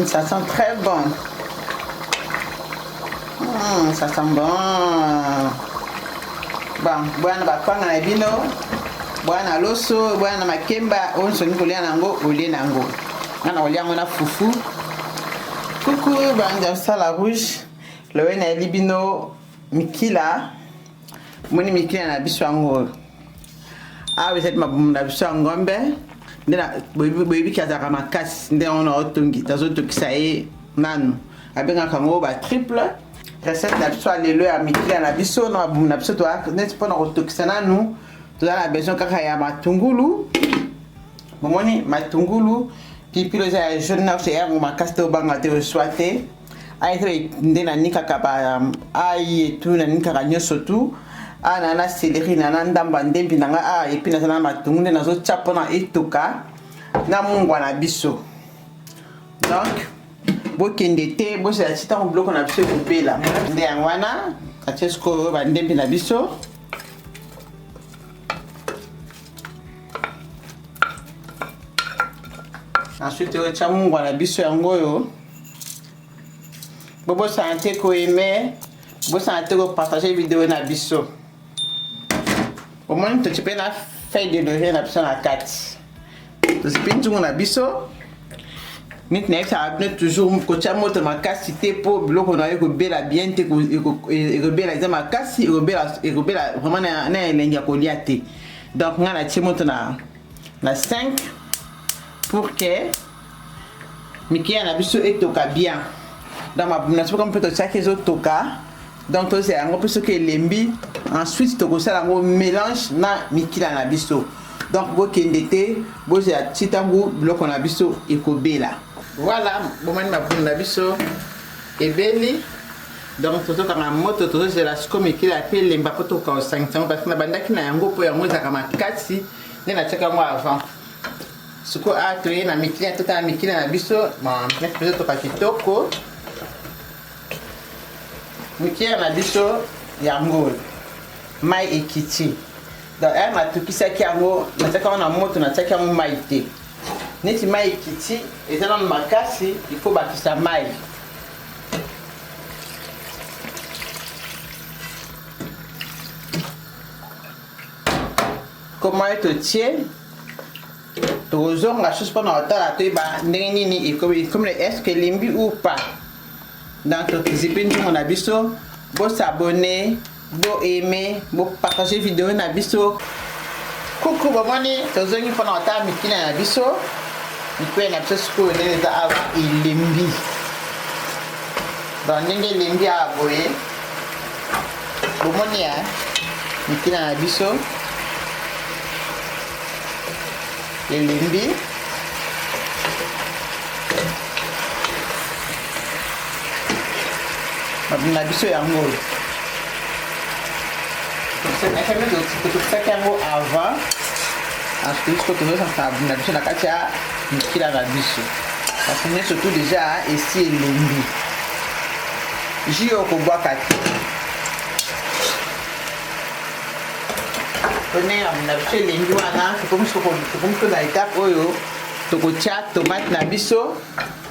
Ça sent très bon. Ça sent bon. Bon, bwana bakwanga na bino, bwana loso, bwana makemba, oyo nsoni kolia na yango, olie na yango. Nga na kolia yango na fufu. Coucou, banja sala rouge. Lowe na bino mikila. Moni mikila na biso yango. Awa ezali mabumu na biso ya ngombe nde boyebi azalaka makasi nde yango nazotokisa ye nanu, abengaka yango ba triple. Recette na biso ya lelo ya mikila na biso na mabumu na biso, neti mpona kotokisa nanu, toza na besoin kaka ya matungulu. Bomoni matungulu, pilipili eza ya jaune na yango makasi te, obanga te, oswa te. Ayi nde nanikaka ba ayi etu, nanikaka nyonso tu awa na na céleri na na ndambo ya ndembi na nga awa, et puis naza na matungu nde nazotia mpona etoka na mungwa na biso. Donc bokende te, bozela ti ntango biloko na biso ekopela. Nde yango wana atie sikoyo bandembi na biso. Ensuite otya mungwa na biso yango oyo. Bobosana te koaimer, bosana te kopartager vidéo na biso. Omoni, totie mpe na feuille de laurier na biso na kati, tozipi nzungu na biso. Neti nayebisaka bino toujours, kotia moto makasi te mpo biloko na yo ekobela bien te. Ekobela eza makasi, ekobela vraiment na elengi ya kolia te. Donc ngai natie moto na 5 pour que mikiya na biso etoka bien. Donc mabumu na biso mpe totiaki ezotoka, donc tozela yango mpe soki elembi, ensuite tokosala yango mélange na mikila na biso. Donc bokende te, bozela ti ntango biloko na biso ekobela. Voilà, bomani mabumu na biso ebeli. Donc tozokanga moto, tozozela sikoyo mikila mpe elemba mpo tokoka kosangisa yango, parce que nabandaki na yango mpo yango ezalaka makasi nde natiaka yango avant. Sikoyo awa toye na mikila, totala mikila na biso. Bon, tozotoka kitoko mikila na biso yango, mai ekiti. Donc ere natokisaki yango, natiaki yango na moto, natiaki yango mai te. Neti mai ekiti, eza nano makasi, il faut bakisa mai. Koma ye totie, tokozonga susu mpona kotala, toyeba ndenge nini ekomi, est ce que elembi ou pas. Donc tozipi nzungu na biso. Bos'abonner, boaimer, bopartager vidéo na biso. Kuku, bomoni, tozongi mpona kotala mikila na biso. Mikila na biso sikoyo ndenge eza awa, elembi. Donc ndenge elembi awa boye, bomoni ya mikila na biso elembi. Na biso yango oyo totokisaki yango avant, ensuite sikoyo tozosangisa na biso na kati ya mikila na biso, parce que nyonso tout déjà esi elembi. Jus oyo kobwaka te. Po ndenge na biso elembi wana, tokomi sikoyo na étape oyo tokotia tomate na biso.